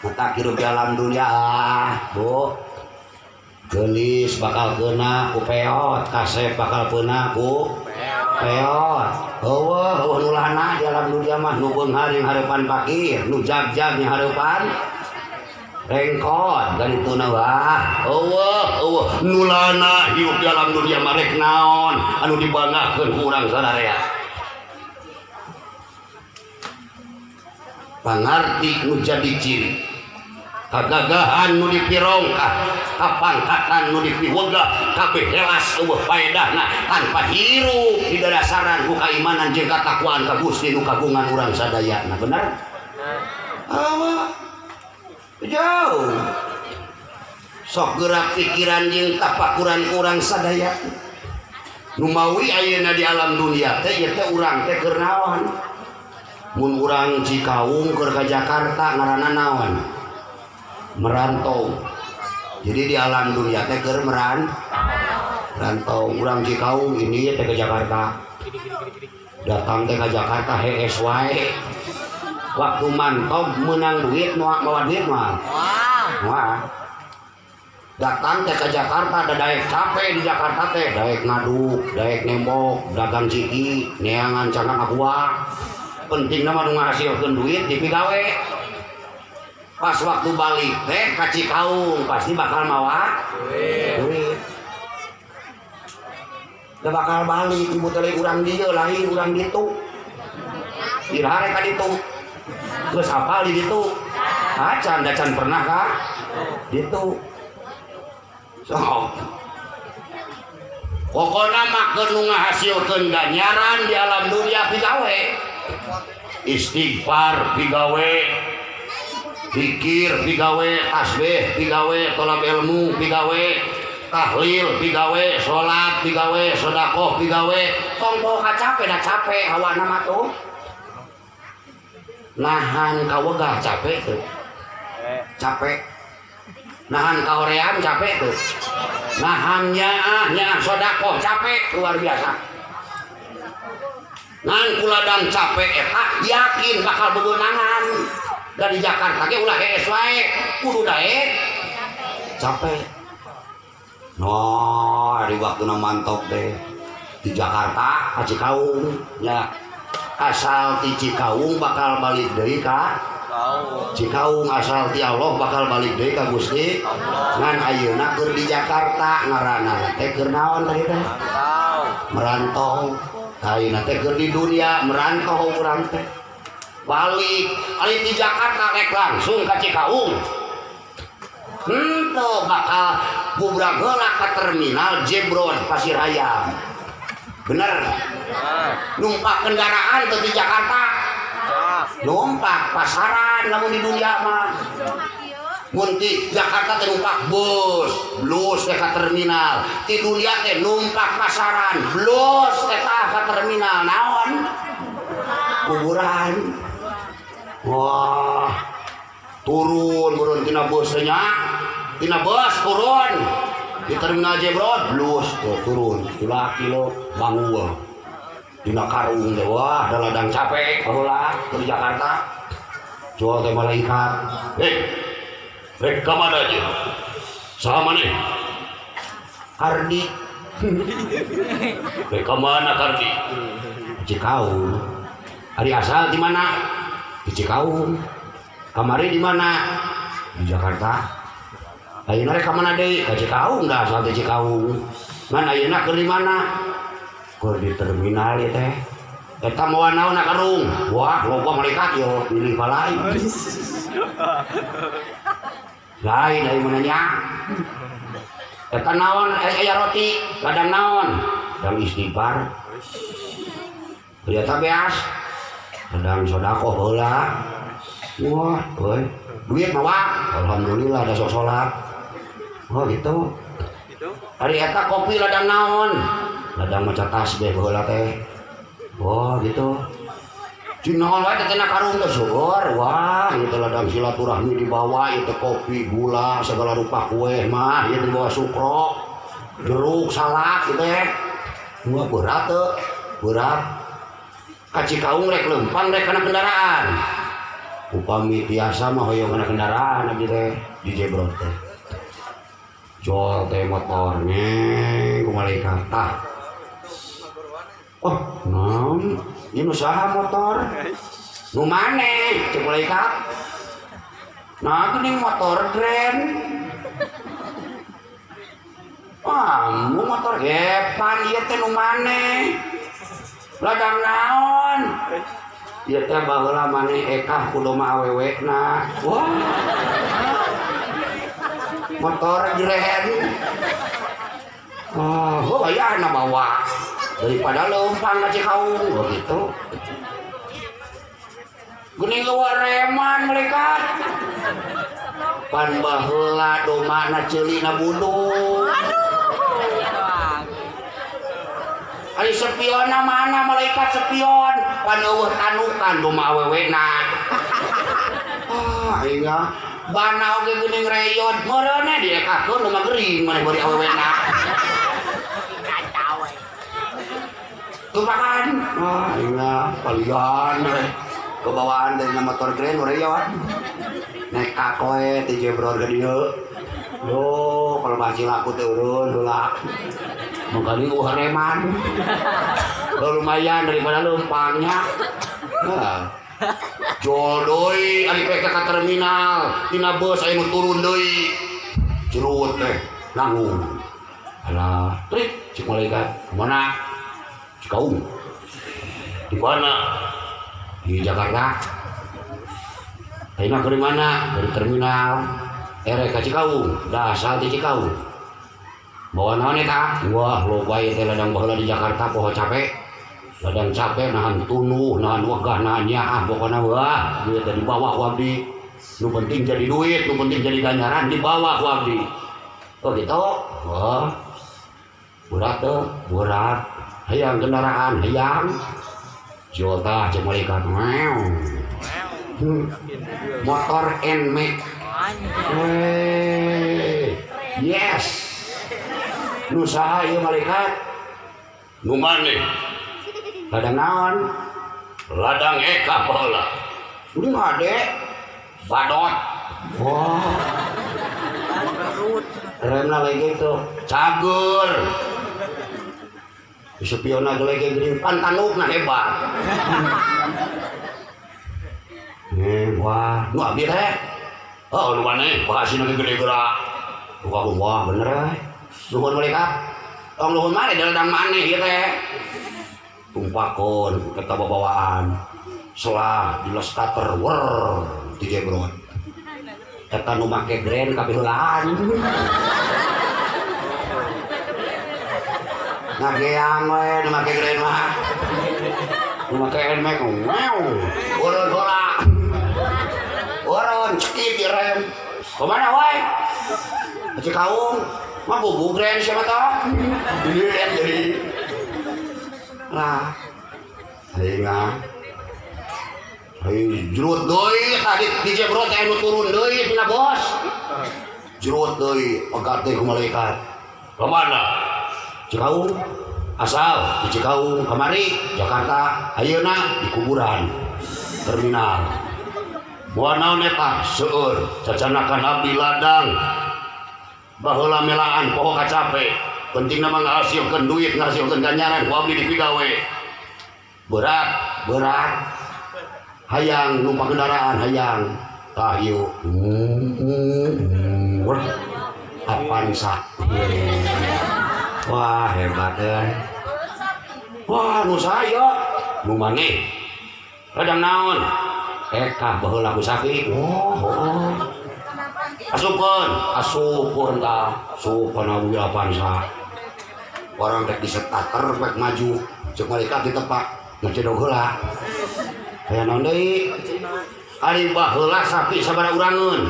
[SPEAKER 1] Matak hirup di alam dunia ah, Bu. Geulis bakal keuna ku peot, kasep bakal keuna ku peot. Eueuh, eueuh nu lana di alam dunia mah nu beunghar jeung hareupan fakir, nu jag-jag jeung hareupan rengkot dari tuna wah. Eueuh, eueuh nu lana hirup di alam dunia mah rek naon anu dibanggakeun ku urang sadaya. Pangarti nu jadi ciri, kagagahan nu dipirongkah, kapangkatan nu dipiwegah, kabeh helas eueuh faedahna tanpa hirup di dadasaran ku kaimanan jeung katakwaan ka Gusti nu kagungan urang sadayana. Bener? Awa jauh. Sok gerak pikiran jeung tapakuran urang sadaya. Nu mawi ayeuna di alam dunia teh ieu teh urang teh keur naon? Mun urang Cikaung keur ka Jakarta ngaranna naon? Merantau. Jadi di alam dunia teh keur merantau. Urang Cikaung ini teh ke Jakarta. Datang teh ke Jakarta hees wae. Waktu mantog menang duit moal mawa duit mah. Wah. Datang teh ke Jakarta da daek capek di Jakarta teh, daek ngaduk, daek nembok, dagang ciki, neangan cangkang aqua. Pentingna mah nu ngahasilkeun duit dipigawe. Pas waktu balik teh ka Cikaung pasti bakal mawa duit. Da bakal balik ibu teh urang dieu lain urang ditu. Iraha rek ka ditu. Geus apal di ditu. Acan da can pernah ka ditu. Sok. Pokona mah keur nu ngahasilkeun ganjaran di alam dunia pigawe. Istighfar pigawe, zikir pigawe, tasbih pigawe, tolab ilmu pigawe, tahlil pigawe, salat pigawe, sedekah pigawe. Tong poho kacape da capek hawana mah tuh. Nahan kawegah capek tuh. Capek. Nahan kahoream capek tuh. Nahan nyaah nyaah sedekah capek luar biasa. Ngan kuladang capek eta yakin bakal bebenangan. Dari Jakarta ge ulah hees wae, kudu daek capek. No, ari waktuna mantok teh di Jakarta ka Cikaung nya. Asal ti Cikaung bakal balik deui ka Cikaung, asal ti Allah bakal balik deui ka Gusti. Ngan ayeuna keur di Jakarta ngaranna teh keur naon tadi teh? Merantau. Ayeuna teh keur di dunia merantau urang teh. Balik ari di Jakarta rek langsung ka Cikaung. Henteu bakal gubrak heula ka terminal Jebron Pasir Ayam. Bener? Numpak kendaraan teu di Jakarta. Numpak pasaran lamun di dunia mah. Mun di Jakarta teh numpak bus, blus teh ka terminal. Di dunia teh numpak pasaran, blus teh ka terminal. Naon? Kuburan. Wah, turun turun tina bus teh nya. Tina bus turun di terminal Jebron, blus tuh turun. Tulak kilo bangun. Dina karung teh wah, da ladang capek baheula di Jakarta. Jual teh malaikat. Hei. Rek ka mana aja? Saha maneh? Kardi. Rek ka mana Kardi? Cikaung. Ari asal di mana? Di Cikaung. Kamari di mana? Di Jakarta. Ayeuna rek ka mana deui? Ka Cikaung da asal di Cikaung. Ngan ayeuna keur di mana? Keur di terminal ieu teh. Eta mawa naon karung? Wah, loba malaikat yo milih balai. Lain dari mananya. Eta naon aya roti, ladang naon? Ladang istighfar. Ternyata beas. Ladang sedekah baheula. Wah, euy, duit mawa. Alhamdulillah ada sok salat. Oh gitu. Ari eta kopi ladang naon? Ladang maca tasbih baheula teh. Oh gitu. Cinaon wae teh tina karung teh syukur. Wah, ieu teh ladang silaturahmi dibawa ieu teh kopi, gula, segala rupa kue mah ieu dibawa sukro, jeruk, salak ieu teh. Wah, berat teu? Berat. Ka Cikaung rek lempang rek kana kendaraan. Upami tiasa mah hoyong kana kendaraan abdi teh di Jebrot teh. Jol teh motor ngeng ku malaikat tah. Oh, naon? Ieu nu saha motor? Nu maneh cek malaikat. Nah, geuning motor grand. Wah, mu motor gepan ieu teh nu maneh. Ladang naon? Ieu teh baheula maneh ekah ku doma awewena. Wah. Motor grand. Wah, oh ayana bawa. Daripada leumpang ka Cikaung begitu. Geuning luar reman malaikat. Pan baheula domana ceulina buduk. Ari sepionna mana malaikat sepion pan eueuh tanukan doma awewena. Ah, aing bana oge geuning reyot meureunna diekakeun doma gering maneh bari awewena. Tumpakan. Ah, aing palian kebawaan dari motor grand reyot. Nekat koe ti Jebrot ka dieu. Duh, kalau masih laku teh urun heula. Mungkin eueuh reman. Lumayan daripada leumpangnya. Nah. Jol deui ari pek ka terminal, tina bus aya nu turun deui. Jerut teh nanggung. Alah, trik cik malaikat. Mana? Cikaung. Di mana? Di Jakarta. Ayeuna keur di mana? Dari terminal. Erek ka Cikaung, da asal ti Cikaung. Bawa naon eta? Wah, loba ieu teh ladang baheula di Jakarta poho capek. Ladang capek nahan tunuh, nahan wegah, nahan nyaah pokona wah, duit teh dibawa ku abdi. Nu penting jadi duit, nu penting jadi ganjaran dibawa ku abdi. Oh gitu. Wah. Berat teh, berat. Hayang kendaraan, hayang. Jual tah cek malaikat. Meow. Motor NMAX. Wey. Yes. Nu saha ieu malaikat? Nu maneh? Ladang naon? Ladang eka baheula. Udah ade. Badot. Wah. Remna lagi tuh. Cager. Sepiona gelege geuning pan tanukna hebat. Wah, nu abdi teh. Oh, nu maneh bahasina ge gede geura. Wah, wah bener euy. Nuhun malaikat. Tong nuhun maneh da ladang maneh ieu teh. Tumpakon eta babawaan. Selah di starter wer di Jebrot. Eta nu make grand kabeheulaan. Ngageang we nu make grand mah. Nu make NMAX wow. Urun heula. Urun cekit di rem. Kumaha wae? Cikaung mah bubu grand siapa tah? Dilihat deui. Lah. Aing ah. Aing jerut deui tadi di Jebrot teh nu turun deui tina bos. Jerut deui pegat deui ku malaikat. Ka mana? Cikaung. Asal di Cikaung kamari Jakarta ayeuna di kuburan terminal. Moal naon eta seueur cacanakan abdi ladang. Baheula melaan poho kacape. Pentingna mah ngahasilkeun duit, ngahasilkeun ganjaran ku abdi dipigawe. Berat, berat. Hayang numpak kendaraan hayang. Tah ieu. Avanza. Wah, hebat euy. Wah, nu saya nu maneh. Ladang naon? Ekah baheula ku sapi. Wah, oh. Asupkeun, asupkeun tah. Asupkeun mobil Avanza. Orang rek disetater rek maju. Cek malaikat ditepak, ngecedog heula. Aya naon deui? Ari baheula sapi sabaraha urangeun?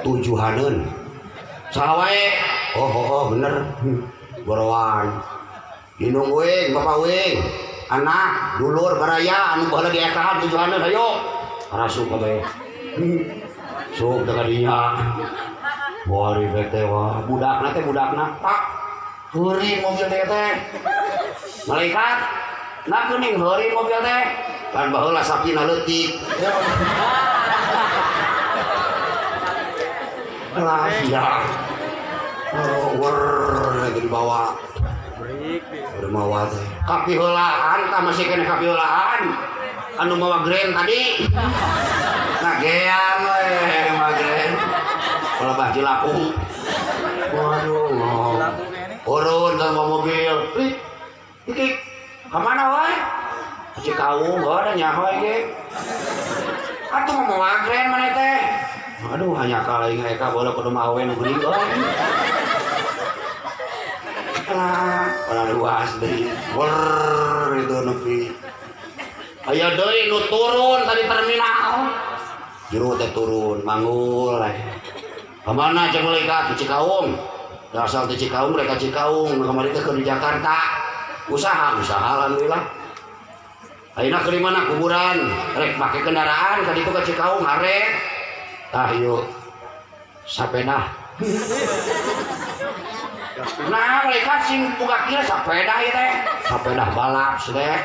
[SPEAKER 1] Tujuhaneun. Saha wae? Oh, oh, oh bener. Borowan. Indung uing, bapak uing, anak, dulur, baraya anu baheula diekahan tujuhaneun hayo. Arasup kabeh. Sup teh kadinya. Wah, ribet teh wah. Budakna teh budakna, Pak. Heuri mobil teh teh. Malaikat, nah geuning heuri mobil teh. Kan baheula sapina leutik. Lah sia. Oh, wer lagi dibawa.
[SPEAKER 2] Break.
[SPEAKER 1] Udah mawa teh. Kapiheulaan tah masih kena kapiheulaan. Anu mawa grand tadi. Ngagean we mawa grand. Kalau bah jilaku. Waduh.
[SPEAKER 2] Laku kene.
[SPEAKER 1] Turun ke mobil. Ih, iki kemana wae? Cikaung, heuh nyaho iki. Atuh mau mawa grand maneh teh. Aduh, hanya kalah ingat eka bola kudu mawe nu geuning euy. Lah, ora luas deui. Wer itu nepi. Aya deui nu turun tadi terminal. Jero teh turun, manggul. Kemana cek mereka? Ke Cikaung. Asal di Cikaung, mereka Cikaung. Kemarin teh ke di Jakarta. Usaha, usaha alhamdulillah. Ayeuna ke di mana kuburan? Rek make kendaraan ka ditu ka Cikaung arek. Tah yuk. Sapeda. Nah, mereka sing boga kieu sapeda ieu teh. Sapeda balap teh.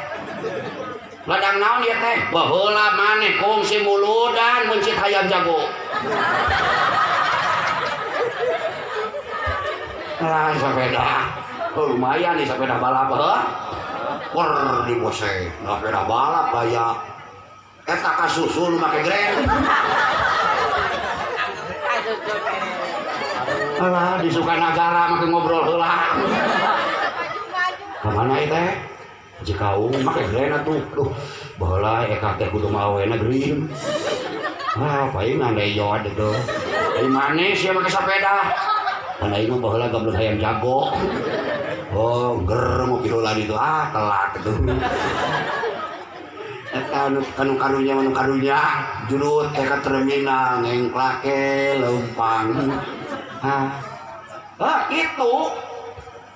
[SPEAKER 1] Ladang naon ieu teh? Baheula maneh kungsi muludan mencit hayam jago. Lah sepeda. Oh, lumayan nih sepeda balap heuh. Wer di bose, sepeda balap aya. Eta kasusul make grand. Alah di Sukanagara make ngobrol heula. Ka mana ieu teh? Cikaung make grand atuh. Duh, baheula eka teh kudu mawena geuring. Ah, paling andai jod itu. Dari mana sih make sepeda? Mana ieu mah baheula gablek hayam jago. Oh, ger mau pirulan itu. Ah, telat itu. Eta anu karunya anu karunya jurut teh ka terminal ngengklake leumpang. Ah. Ah, itu.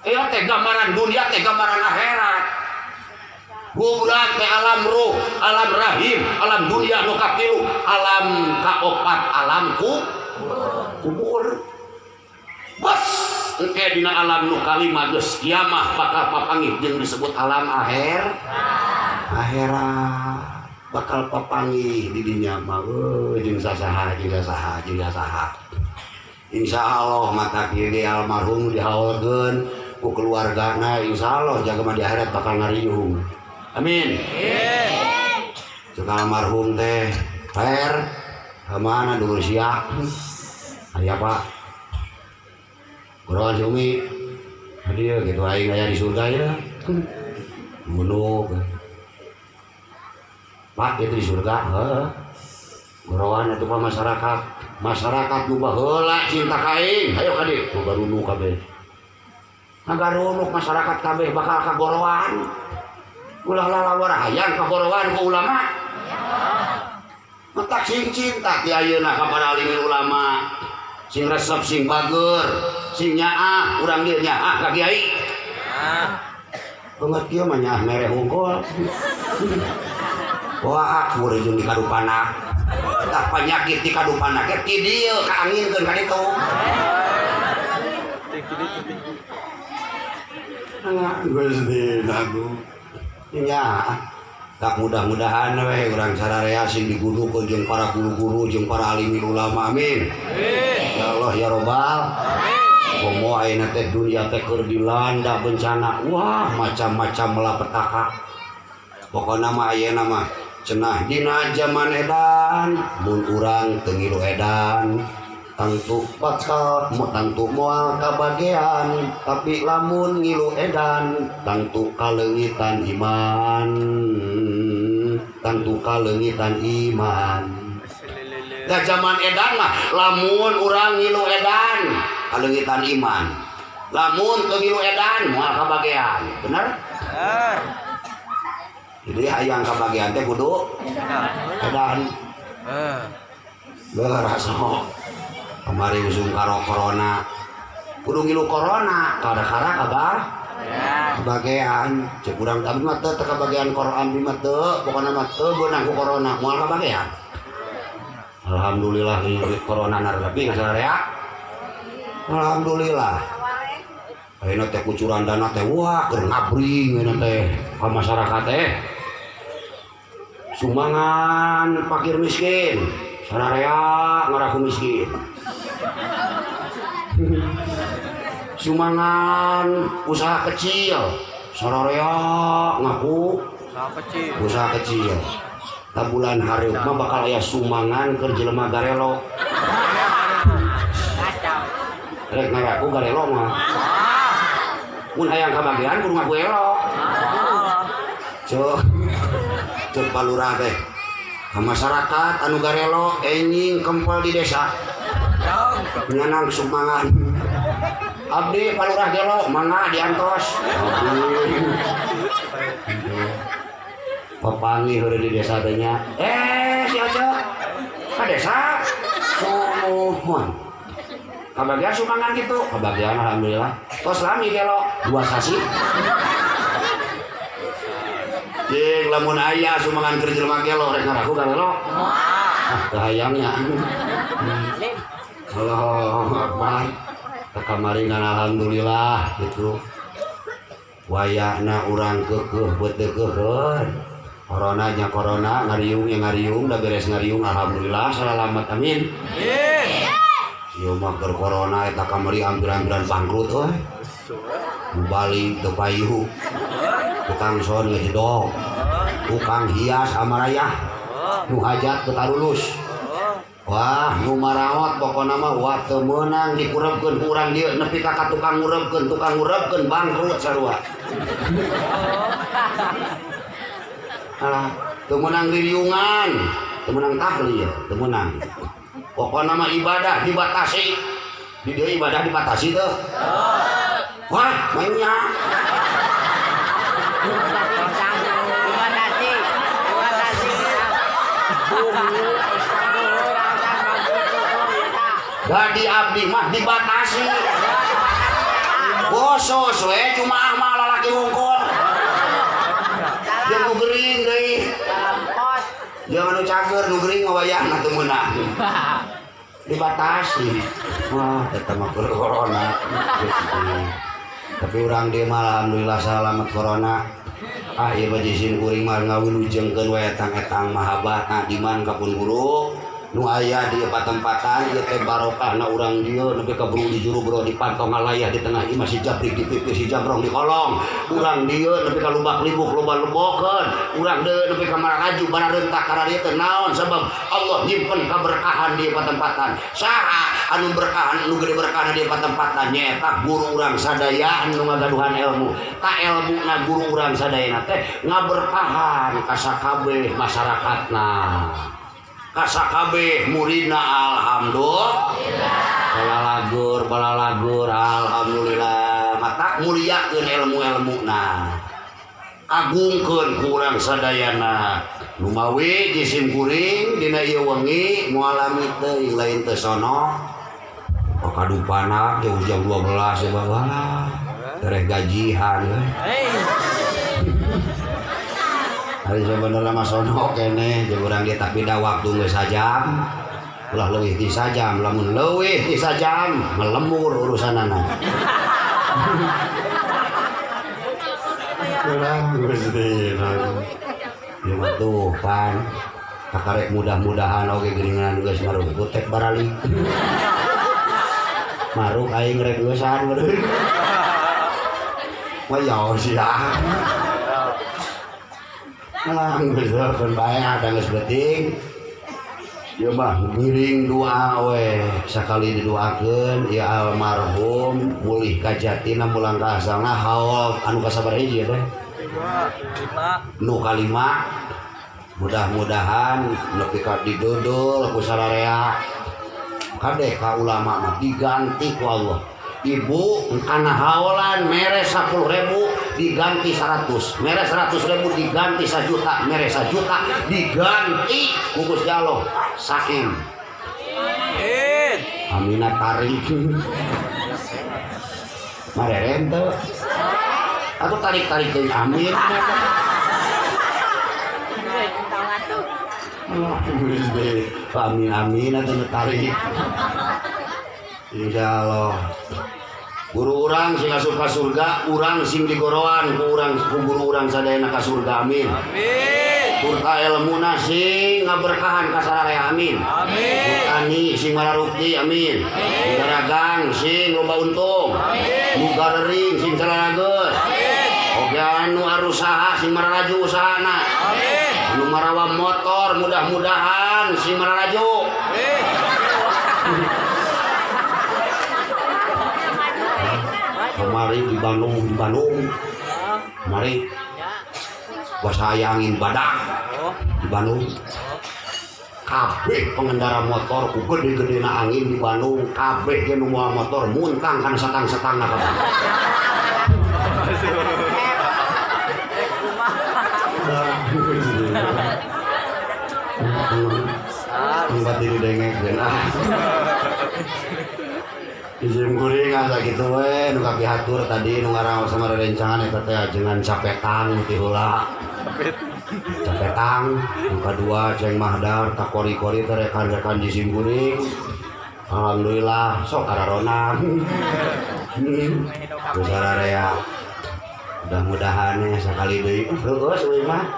[SPEAKER 1] Ieu teh gambaran dunia teh gambaran akhirat. Kuburan teh alam ruh, alam rahim, alam dunia nu katilu, alam kaopat, alam kubur. Bos, engke dina alam nu kalima geus kiamah bakal papanggih jeung disebut alam akhir. Akhirat bakal papanggih di dinya mah euy jeung sasaha jeung sasaha jeung sasaha. Insyaallah mata kieu ge almarhum dihaolkeun ku keluargana insyaallah jaga mah di akhirat bakal ngariung. Amin. Cek almarhum teh per ka mana dulur sia? Aya Pak. Goroan si Umi. Dia gitu aing aya di surga ya. Gunung. Pak itu di surga, heeh. Goroan itu pak masyarakat. Masyarakat nu baheula cinta ka aing. Ayo ka dieu, nu garunuk kabeh. Ngagarunuk masyarakat kabeh bakal ka goroan. Ulah lalawar hayang ka goroan ku ulama. Matak sing cinta ti ayeuna ka para alim ulama. Sing resep sing bager, sing nyaah urang dieu nyaah ka kiai. Banget kieu mah nyaah mere hungkul. Wah, akur jeung di kadupana. Tah penyakit di kadupana ge ti dieu kaanginkeun ka ditu. Ah, Gusti nagu. Nya, tak mudah-mudahan we urang sararea sing digudukeun jeung para guru-guru jeung para alim ulama amin. Ya Allah ya Robbal. Komo ayeuna teh dunia teh keur dilanda bencana. Wah, macam-macam malapetaka. Pokona mah ayeuna mah cenah dina zaman edan, mun urang teu ngilu edan, tangtu bakal tangtu moal kabagean, tapi lamun ngilu edan, tangtu kaleungitan iman. Tangtu kaleungitan iman. Da zaman edan mah lamun urang ngilu edan, kaleungitan iman. Lamun teu ngilu edan moal kabagean. Bener?
[SPEAKER 2] Bener.
[SPEAKER 1] Jadi hayang kabagean teh kudu edan. Heeh. Kemari usung karo corona. Kudu ngilu corona, kada-kada kabar kabagean. Cek urang abdi mah teu kabagean Quran abdi mah teu, pokona mah teu beunang ku corona, moal kabagean. Alhamdulillah corona narepi ngasarea. Alhamdulillah. Ayeuna teh kucuran dana teh wah keur ngabring ayeuna teh ka masyarakat teh. Sumbangan fakir miskin sararea ngaraku miskin. Sumbangan usaha kecil sararea ngaku usaha kecil. Bulan hareup mah bakal aya sumbangan keur jelema garelo. Rek ngaraku garelo mah. Mun hayang kabagian kudu ngaku elo. Cuk. Cuk palurah teh. Ka masyarakat anu garelo enjing kempel di desa. Nganang sumbangan. Abdi palurah gelo mangga diantos. Pepanggih udah di desa teh nya. Si Oce ka desa sumuhun. Kabagian sumbangan gitu. Kabagian alhamdulillah. Tos lami gelo 2 sasi. Jeung lamun aya sumbangan keur jelema gelo rek ngaraku garelo. Ah, teu hayangnya. Allahu Akbar. Ka kamari ngan alhamdulillah gitu. Wayahna urang keukeuh beut teu keukeuh. Corona nya corona, ngariung nya ngariung, da beres ngariung alhamdulillah salamat amin.
[SPEAKER 2] Amin.
[SPEAKER 1] Ieu mah keur corona eta kamari hampir-hampiran bangkrut euy. Balik teu payu. Tukang son ngejedog. Tukang hias amarayah. Nu hajat teu tarulus. Wah, nu maraot pokona mah wah teu meunang dikurebkeun ku urang dieu nepi ka tukang ngurebkeun bangkrut sarua. Alah, teu meunang ririungan, teu meunang tahlil, teu meunang. Pokona mah ibadah dibatasi. Di dieu ibadah dibatasi teu. Wah, mainnya. Dadi abdi mah dibatasi. Khusus we jumaah mah lalaki hungkul. Jeung nu gering deui. Jeung anu cager nu gering mah wayahna teu meunang. Dibatasi. Wah, eta mah keur corona. Tapi urang dieu mah alhamdulillah salamet corona. Ah, ieu mah jisin kuring mah ngawilujengkeun we etang-etang mahabbah ngadiman ka pun guru. Nu aya di patempatan ieu teh barokahna urang dieu nepi ka buru di juru bro di pantong ngalayah di tengah imah si jabrik di pipi si jamrong di kolong. Urang dieu nepi ka lubak libuk loba lebokeun. Urang dieu nepi ka maraju barareuntak kararieu teh naon sabab Allah nyimpen kaberkahan di patempatan. Saha anu berkahan anu gede berkahna di patempatan nyaeta guru urang sadaya anu ngagaduhan ilmu. Ta ilmuna guru urang sadayana teh ngaberkahan ka sakabeh masyarakatna. Kasakabeh muridna alhamdulillah. Balalagur balalagur alhamdulillah. Matak muliakeun ilmu-ilmuna. Agungkeun ku urang sadayana. Lumawi jisim kuring dina ieu wengi moal lami teuing lain teu sono. Pakadupana jauh jam 12 ya bawa. Tereh gajihan we. Hari sebenarnya mah sono keneh jeung urang ge tapi da waktu geus sajam. Ulah leuwih ti sajam, lamun leuwih ti sajam melemur urusanana. Urang Gusti. Ieu mah tuh pan kakarek mudah-mudahan oge geuningan geus marukut tek baralik. Maruk aing rek geusan beureun. Mah jauh sia. Alah geus keun bae ada geus beuting. Ieu mah ngiring doa we, sakali didoakeun ieu almarhum mulih ka jatina mulang ka asalna haul anu kasabaraha hiji teh? 5. Nu kalima. Mudah-mudahan nepi ka didodol ku sararea. Kade ka ulama mah diganti ku Allah. Ibu kana haolan mere 10.000 diganti 100, mere 100.000 diganti 1 juta, mere 1 juta diganti ku Gusti Allah saking.
[SPEAKER 2] Amin.
[SPEAKER 1] Amina tarik. Mareren teu. Atuh tarik-tarik deui amin. Amin amin atuh tarik. Insyaallah. Guru urang sing asup ka surga, urang sing digoroan ku urang ku guru urang sadayana ka surga. Amin.
[SPEAKER 2] Amin.
[SPEAKER 1] Turta elmuna sing ngaberkahan ka sararea, amin.
[SPEAKER 2] Amin.
[SPEAKER 1] Tani sing mararukti, amin. Nu dagang sing loba untung. Nu garering sing cararageus.
[SPEAKER 2] Amin.
[SPEAKER 1] Oge anu arusaha sing mararaju usahana.
[SPEAKER 2] Amin.
[SPEAKER 1] Anu marawa motor mudah-mudahan sing mararaju.
[SPEAKER 2] Amin.
[SPEAKER 1] Kemari di Bandung, di Bandung. Kemari bahasa angin badak di Bandung. Kabeh pengendara motor ku gede-gedena angin di Bandung, kabeh ge nu moal motor muntang kana setang-setangna kabeh. Tempat diri dengek ah. Izin kuring asa kitu we nu kapihatur tadi nu ngaraos sama rerencangan eta teh ajengan capetang ti heula. Capetang nu kadua Ceng Mahdar takori-kori teh rekan-rekan di simkuring. Alhamdulillah sok kararonang. Geus sararea. Mudah-mudahan ya sakali deui heueuh euy mah.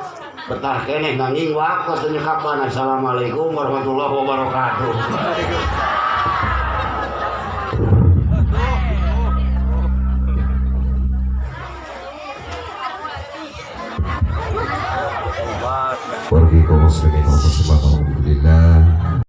[SPEAKER 1] Betah keneh nanging waktos teu nyekapan. Assalamualaikum warahmatullahi wabarakatuh.
[SPEAKER 3] Wargi kaum muslimin, alhamdulillah.